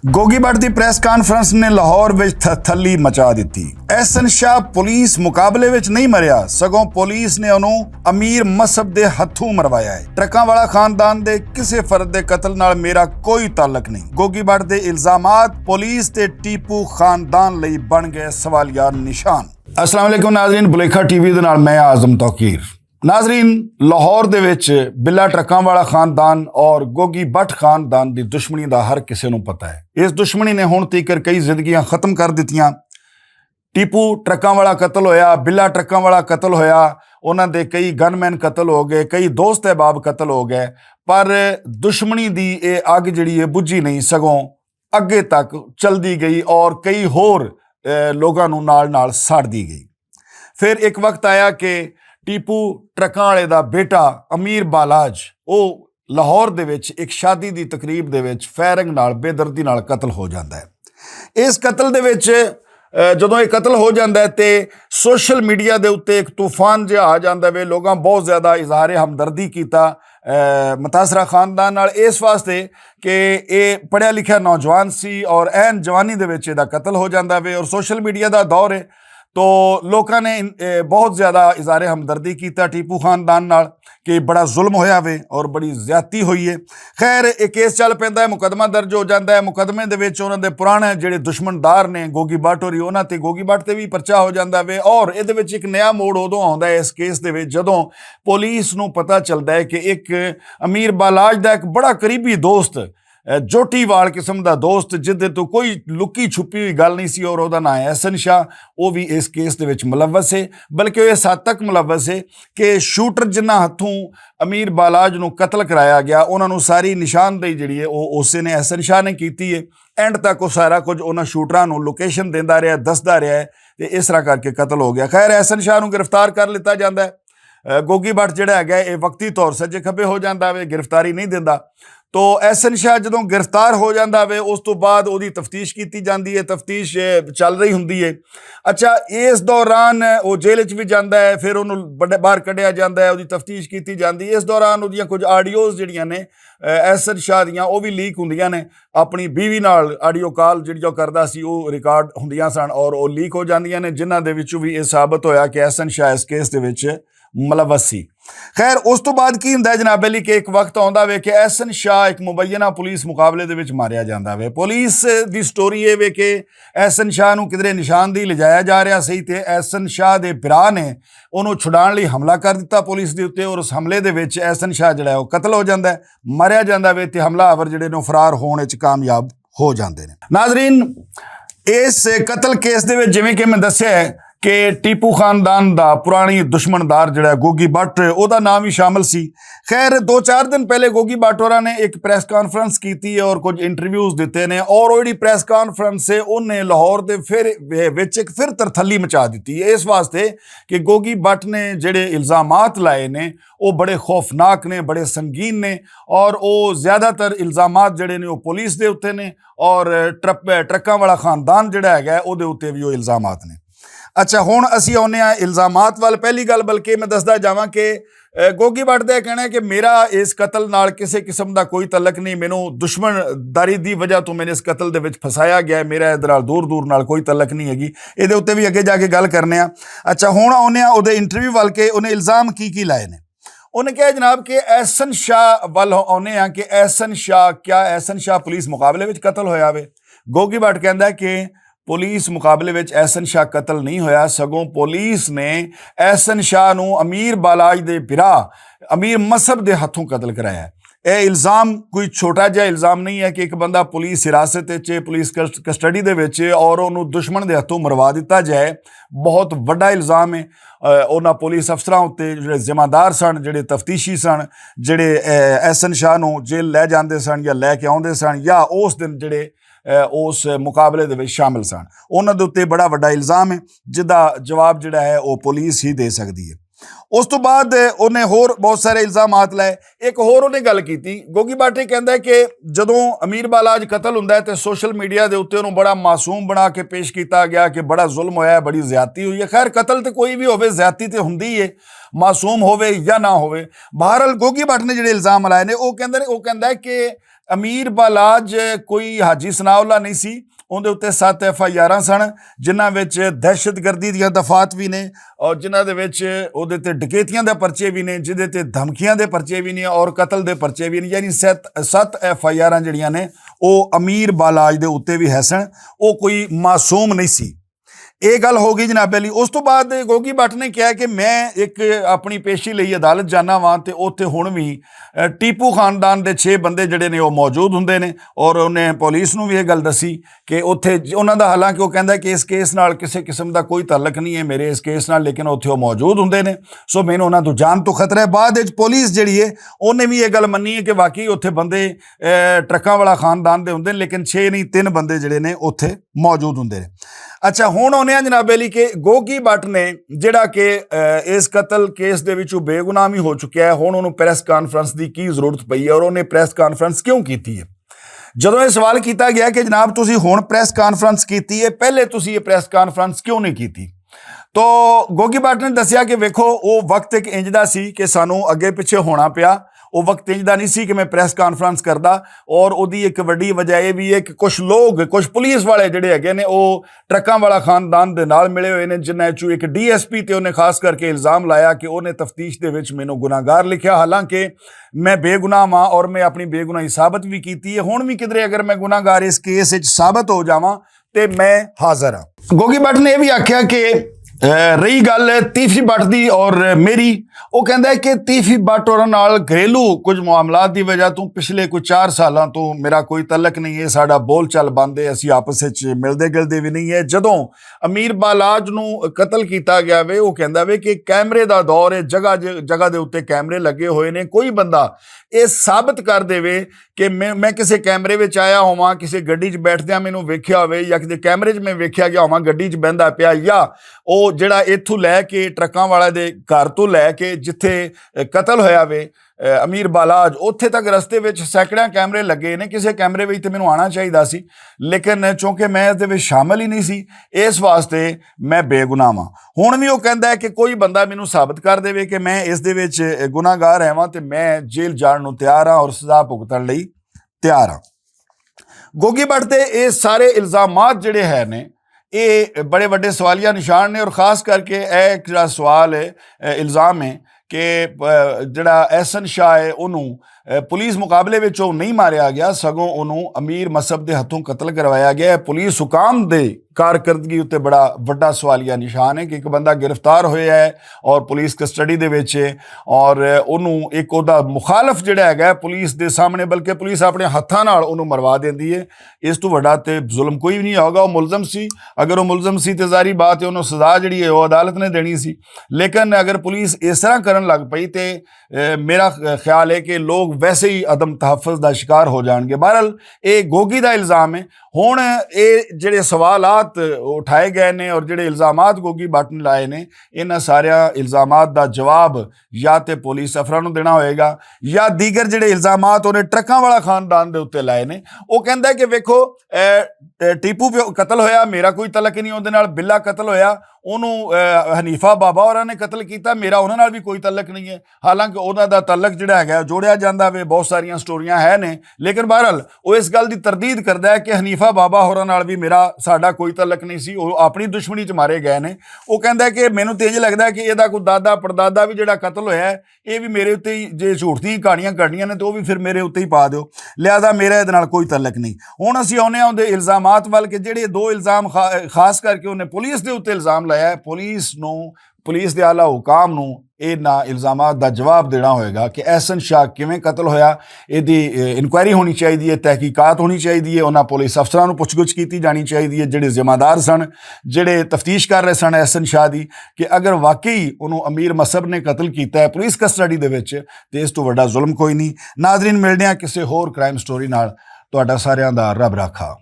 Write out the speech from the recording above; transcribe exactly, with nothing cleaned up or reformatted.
گوگی بٹ دی پریس کانفرنس نے لاہور وچ تھ- تھلی مچا دتی۔ احسن شاہ پولیس مقابلے وچ نہیں مریا، سگوں پولیس نے انہوں امیر مذہب دے ہتھوں مروایا ہے۔ ٹرکاں والا خاندان دے کسے فرد دے قتل نال میرا کوئی تعلق نہیں۔ گوگی بٹ دے الزامات پولیس تے ٹیپو خاندان لئی بن گئے سوالیہ نشان۔ السلام علیکم ناظرین، بلیکھا ٹی وی دے نال میں اعظم توقیر۔ ناظرین، لاہور دے وچ بلا ٹرکاں والا خاندان اور گوگی بٹ خاندان دی دشمنی دا ہر کسے نوں پتہ ہے۔ اس دشمنی نے ہن تیکر کئی زندگیاں ختم کر دتیاں۔ ٹیپو ٹرکاں والا قتل ہویا، بلا ٹرکاں والا قتل ہویا، انہاں دے کئی گن مین قتل ہو گئے، کئی دوست احباب قتل ہو گئے، پر دشمنی دی اے اگ جڑی ہے بجھی نہیں، سگوں اگے تک چلدی گئی اور کئی ہور، اے، لوگاں نوں نال نال ساڑدی گئی۔ پھر ایک وقت آیا کہ ٹیپو ٹرکاں والے دا بیٹا امیر بالاج، او لاہور دے وچ ایک شادی دی تقریب دے وچ فائرنگ نال، بے دردی نال قتل ہو جاندا ہے۔ اس قتل دے وچ، اے، جدوں یہ قتل ہو جاندا ہے تے سوشل میڈیا دے اُتے ایک طوفان جہا آ جاندا ہے، لوگاں بہت زیادہ اظہار ہمدردی کیتا، اے، متاثرہ خاندان نال، اس واسطے کہ اے پڑھیا لکھیا نوجوان سی اور عین جوانی دے وچ اے دا قتل ہو جاندا وے اور سوشل میڈیا دا دور ہے، تو لوکاں نے ان- اے بہت زیادہ اظہار ہمدردی کیتا ٹیپو خاندان نال کہ بڑا ظلم ہویا وے اور بڑی زیادتی ہوئی ہے۔ خیر، ایک کیس چل پیندا ہے، مقدمہ درج ہو جاندا ہے۔ مقدمے دے وچ انہاں دے پرانے جڑے دشمندار نے گوگی بٹ ہوری، انہاں تے گوگی بٹ تے بھی پرچہ ہو جاندا وے اور اے دے وچ ایک نیا موڑ اودوں آوندا ہے اس کیس دے وچ، جدوں پولیس نوں پتہ چلدا ہے کہ ایک امیر بالاج دا ایک بڑا قریبی دوست، اے، جوٹی وال قسم دا دوست، جدے تو کوئی لکی چھپی ہوئی گل نہیں سی، اور او دا ناں ہے احسن شاہ۔ او بھی اس کیس دے وچ ملوث ہے، بلکہ او اس حد تک ملوث ہے کہ شوٹر جنہاں ہتھوں امیر بالاج نوں قتل کرایا گیا، انہاں نوں ساری نشاندہی جڑی ہے او اسے نے، احسن شاہ نے کیتی ہے۔ اینڈ تک او سارا کچھ انہاں شوٹراں نوں لوکیشن دیندا رہیا، دسدا رہیا ہے، تے اس طرح کر کے قتل ہو گیا۔ خیر، احسن شاہ نوں گرفتار کر لیتا جاندا ہے۔ اے، گوگی بٹ جڑا ہے گیا، اے وقتی طور سجے کھبے ہو جاندا وے، گرفتاری نہیں دیندا۔ تو احسن شاہ جدوں گرفتار ہو جاندا وے، اس تو بعد اودی تفتیش کیتی جاندی ہے، تفتیش، اے، چل رہی ہوندی ہے۔ اچھا، اس دوران او جیل وچ بھی جاندا ہے، پھر اونوں بڑے باہر کڈیا جاندا ہے، اودی تفتیش کیتی جاندی ہے۔ اس دوران اودیاں کچھ آڈیوز جڑیاں نے، اے، احسن شاہ دیاں، او بھی لیک ہوندیاں نے۔ اپنی بیوی نال آڈیو کال جڑی او کردا سی، او ریکارڈ ہوندیاں سن اور او لیک ہو جاندیاں نے، جنہاں دے وچوں بھی اے ثابت ہویا کہ احسن شاہ اس کیس دے وچ ملوث سی۔ خیر، اس تو بعد کی ہوندا ہے جناب علی کہ ایک وقت آوندا وے کہ احسن شاہ ایک مبینہ پولیس مقابلے دے وچ ماریا جاندا وے۔ پولیس دی سٹوری اے وے کہ احسن شاہ نوں کدرے نشاندہی لجایا جا رہیا سی تے احسن شاہ دے بھرا نے اونوں چھڈان لئی حملہ کر دتا پولیس دے اُتے، اور اس حملے دے وچ احسن شاہ جڑا ہے او قتل ہو جاندا ہے، ماریا جاندا وے تے حملہ آور جڑے نے او فرار ہون وچ کامیاب ہو جاندے نے۔ ناظرین، اس قتل کیس دے وچ جویں کہ میں دسیا ہے کہ ٹیپو خاندان دا پرانی دشمندار جڑا ہے گوگی بٹ، او دا نام بھی شامل سی۔ خیر، دو چار دن پہلے گوگی بٹ ہوراں نے ایک پریس کانفرنس کیتی ہے اور کچھ انٹرویوز دتے نے، اور او جڑی پریس کانفرنس ہے انہیں لاہور دے پھر وچ ایک پھر ترتھلی مچا دتی ہے، اس واسطے کہ گوگی بٹ نے جڑے الزامات لائے نے او بڑے خوفناک نے، بڑے سنگین نے، اور او زیادہ تر الزامات جڑے نے او پولیس دے اُتے نے، اور ٹرپ- ٹرکاں والا خاندان جڑا ہے گیا او دے اُتے بھی او الزامات نے۔ اچھا، ہن اسی آنے آ الزامات وال۔ پہلی گل بلکہ میں دسدا جاواں کہ، اے، گوگی بٹ دا کہنا ہے کہ میرا اس قتل نال کسے قسم دا کوئی تعلق نہیں، مینوں دشمن داری دی وجہ تو میں نے اس قتل دے وچ پھسایا گیا ہے، میرا ادھر نال دور دور نال کوئی تعلق نہیں ہے گی۔ اے دے اُتے بھی اگے جا کے گل کرنے آ۔ اچھا، ہن آنے آ اودے انٹرویو وال کہ انہیں الزام کی کی لائے نے۔ انہیں کہا جناب کہ احسن شاہ ول آنے آ کہ احسن شاہ، کیا احسن شاہ پولیس مقابلے وچ قتل ہویا وے؟ گوگی بٹ کہندا ہے کہ پولیس مقابلے وچ احسن شاہ قتل نہیں ہویا، سگوں پولیس نے احسن شاہ نوں امیر بالاج دے بھرا امیر مصعب دے ہتھوں قتل کرایا ہے۔ اے الزام کوئی چھوٹا جہا الزام نہیں ہے کہ ایک بندہ پولیس حراست وچ، پولیس کس- کسٹڈی دے وچ اور انہوں دشمن دے ہتھوں مروا دتا جائے۔ بہت وڈا الزام ہے۔ اے، انہاں پولیس افسراں اُتے جڑے ذمہ دار سن، جڑے تفتیشی سن، جڑے، اے، احسن شاہ نوں جیل لے جاندے سن یا لے کے آوندے سن یا اس دن جڑے، اے، اس مقابلے دے وچ شامل سن، انہاں دے اُتے بڑا وڈا الزام ہے، جدا جواب جڑا ہے او پولیس ہی دے سکدی ہے۔ اس تو بعد انہیں ہور بہت سارے الزامات لائے۔ ایک ہور انہیں گل کیتی، گوگی باٹے کہندا ہے کہ جدوں امیر بالاج قتل ہوندا ہے تے سوشل میڈیا دے اُتے انہوں بڑا معصوم بنا کے پیش کیتا گیا کہ بڑا ظلم ہویا ہے، بڑی زیادتی ہوئی ہے۔ خیر، قتل تے کوئی بھی ہووے، زیادتی تے ہوندی ہے، معصوم ہووے یا نہ ہووے۔ بہرحال، گوگی بٹ نے جڑے الزام لائے نے، او کہندا ہے، او کہندا ہے کہ امیر بالاج کوئی حاجی ثناء اللہ نہیں سی۔ اوندے اُتے ست ایف آئی آراں سن، جنہاں وچ دہشت گردی دیاں دفعات وی نے، اور جنہاں دے وچ اوندے تے ڈکیتیاں دے پرچے وی نے، جدے تے دھمکیاں دے پرچے وی نے اور قتل دے پرچے وی نے۔ یعنی ست ست ایف آئی آراں جڑیاں نے، او امیر بالاج دے اُتے وی ہے سن۔ او کوئی معصوم نہیں سی۔ اے گل ہو گئی جناب علی۔ اس تو بعد گوگی بٹ نے کہا کہ میں ایک اپنی پیشی لئی عدالت جانا واں تے اوتھے ہن وی ٹیپو خاندان دے چھ بندے جڑے نے او موجود ہوندے نے، اور انہیں پولیس نوں وی اے گل دسی کہ اوتھے انہاں دا، حالانکہ او کہندا ہے کہ اس کیس نال کسے قسم دا کوئی تعلق نہیں ہے میرے اس کیس نال، لیکن اوتھے او موجود ہوندے نے۔ سو مینوں انہاں تو جان تو خطرہ ہے۔ بعد وچ پولیس جڑی ہے، اونے وی اے گل منی ہے کہ واقعی اوتھے بندے ٹرکاں والا خاندان دے ہوندے نے، لیکن چھ نہیں، تن بندے جڑے نے اوتھے موجود ہوندے نے۔ اچھا، ہن اونے آ جناب علی کہ گوگی بٹ نے، جڑا کہ اس قتل کیس دے وچ بے گناہ وی ہو چکیا ہے، ہن انہوں پریس کانفرنس دی کی ضرورت پئی ہے اور انہیں پریس کانفرنس کیوں کیتی ہے؟ جدوں یہ سوال کیتا گیا کہ جناب تسی ہن پریس کانفرنس کیتی ہے، پہلے تسی یہ پریس کانفرنس کیوں نہیں کیتی؟ تو گوگی بٹ نے دسیا کہ ویکھو، او وقت ایک انج دا سی کہ سانوں اگے پچھے ہونا پیا۔ او وقت انج دا نہیں سی کہ میں پریس کانفرنس کردا۔ اور اودی ایک وڈی وجہ اے وی ہے کہ کچھ لوگ، کچھ پولیس والے جڑے ہیگے نے، او ٹرکاں والا خاندان دے نال ملے ہوئے نے، جنہاں چوں ایک ڈی ایس پی تے انہیں خاص کر کے الزام لایا کہ انہیں تفتیش دے وچ مینوں گناہگار لکھیا، حالانکہ میں بے گناہ واں اور میں اپنی بے گناہی ثابت بھی کیتی ہے۔ ہن بھی کدرے اگر میں گناہگار اس کیس وچ ثابت ہو جاواں تے میں حاضر ہاں۔ گوگی بٹ نے یہ بھی آکھیا کہ رہی گل تیفی بٹ دی اور میری، وہ کہندا ہے کہ تیفی بٹ اور نال گھریلو کچھ معاملات دی وجہ تو پچھلے کوئی چار سالاں تو میرا کوئی تعلق نہیں ہے، ساڈا بول چال بند ہے، اسی آپس وچ ملدے گلدے بھی نہیں ہے۔ جدوں امیر بالاج نوں قتل کیتا گیا وے، وہ کہندا وے کہ کیمرے دا دور ہے، جگہ جگہ دے اُتے کیمرے لگے ہوئے نے، کوئی بندہ یہ ثابت کر دے وے کہ میں میں کسے کیمرے وچ آیا ہواں، کسے گڈی چ بیٹھدیاں مینوں ویکھیا ہووے یا کسے کیمرے چ میں ویکھیا گیا ہواں گڈی چ بہندا پیا، یا او جڑا ایتھوں لے کے ٹرکاں والا دے گھر تو لے کے جتھے قتل ہویا وے امیر بالاج، اوتھے تک رستے وچ سینکڑیاں کیمرے لگے نے، کسے کیمرے وچ تے مینوں آنا چاہیدا سی، لیکن چونکہ میں اس دے وچ شامل ہی نہیں سی، اس واسطے میں بے گناہ واں۔ ہن وی او کہندا ہے کہ کوئی بندہ مینوں ثابت کر دیوے کہ میں اس دے وچ گناہگار ہاں تے میں جیل جان نوں تیار ہاں اور سزا بھگتن لئی تیار ہاں۔ گوگی بٹ تے اے سارے الزامات جڑے ہے نے، اے بڑے وڈے سوالیہ نشان نے، اور خاص کر کے اے ایک جڑا سوال ہے، اے الزام ہے کہ، اے، جڑا احسن شاہ ہے، انہوں، اے، پولیس مقابلے وچ او نہیں ماریا گیا، سگوں انہوں امیر مذہب دے ہتھوں قتل کروایا گیا ہے۔ پولیس حکام دے کارکردگی اُتے بڑا وڈا سوالیہ نشان ہے کہ ایک بندہ گرفتار ہویا ہے اور پولیس کسٹڈی دے وچ ہے، اور انہوں ایک اوہدا مخالف جڑا ہے پولیس دے سامنے، بلکہ پولیس اپنے ہتھاں نال انہوں مروا دیندی ہے۔ اس تو وڈا تے ظلم کوئی بھی نہیں ہوگا۔ وہ ملزم سی، اگر وہ ملزم سی تے ظاہری بات ہے انہوں سزا جڑی ہے وہ عدالت نے دینی سی۔ لیکن اگر پولیس اس طرح کرن لگ پئی تے میرا خیال ہے کہ لوگ ویسے ہی عدم تحفظ دا شکار ہو جان گے۔ بہرحال، اے گوگی دا الزام ہے۔ ہن اے جڑے سوالات اٹھائے گئے نے اور جڑے الزامات گوگی بٹ نے لائے نے، انہاں سارے الزامات دا جواب یا تے پولیس افسراں نوں دینا ہوئے گا، یا دیگر جڑے الزامات انہیں ٹرکاں والا خاندان دے اُتے لائے نے۔ وہ کہندا ہے کہ ویکھو، ٹیپو قتل ہویا، میرا کوئی تعلق نہیں اُندے نال، بلا قتل ہویا، انہوں حنیفہ بابا ہوراں نے قتل کیتا، میرا انہاں نال بھی کوئی تعلق نہیں ہے۔ حالانکہ انہاں دا تعلق جڑا ہے جوڑیا جاندا وے، بہت ساریاں سٹوریاں ہے نے، لیکن بہرحال وہ اس گل دی تردید کردا ہے کہ حنیفہ بابا ہوراں نال بھی میرا، ساڈا کوئی تعلق نہیں سی، وہ اپنی دشمنی چ مارے گئے نے۔ وہ کہندا ہے کہ مینوں تے انج لگدا ہے کہ اے دا کوئی دادا پردادا بھی جڑا قتل ہویا ہے، اے بھی میرے اُتے ہی جے جھوٹ دیاں کہانیاں کرنیاں نے تے وہ بھی پھر میرے اُتے ہی پا دیو، لہذا میرا اے دے نال کوئی تعلق نہیں۔ ہن اسی آنے آں اُندے الزامات ول کہ جڑے دو الزام خا-، خاص کر کے انہیں پولیس دے اُتے الزام لایا ہے، پولیس نوں، پولیس دے اعلیٰ حکام نوں انہاں الزامات دا جواب دینا ہوئے گا کہ احسن شاہ کیویں قتل ہویا۔ ایہدی انکوائری ہونی چاہیدی ہے، تحقیقات ہونی چاہیدی ہے، انہاں پولیس افسراں نوں پچھ گچھ کیتی جانی چاہیدی ہے جڑے ذمہ دار سن، جڑے تفتیش کر رہے سن احسن شاہ دی، کہ اگر واقعی انہوں امیر مصعب نے قتل کیتا ہے پولیس کسٹڈی دے وچ، تے اس تو وڈا ظلم کوئی نہیں۔ ناظرین، ملدے ہاں کسے ہور کرائم سٹوری نال۔ تہاڈا ساریاں دا رب راکھا۔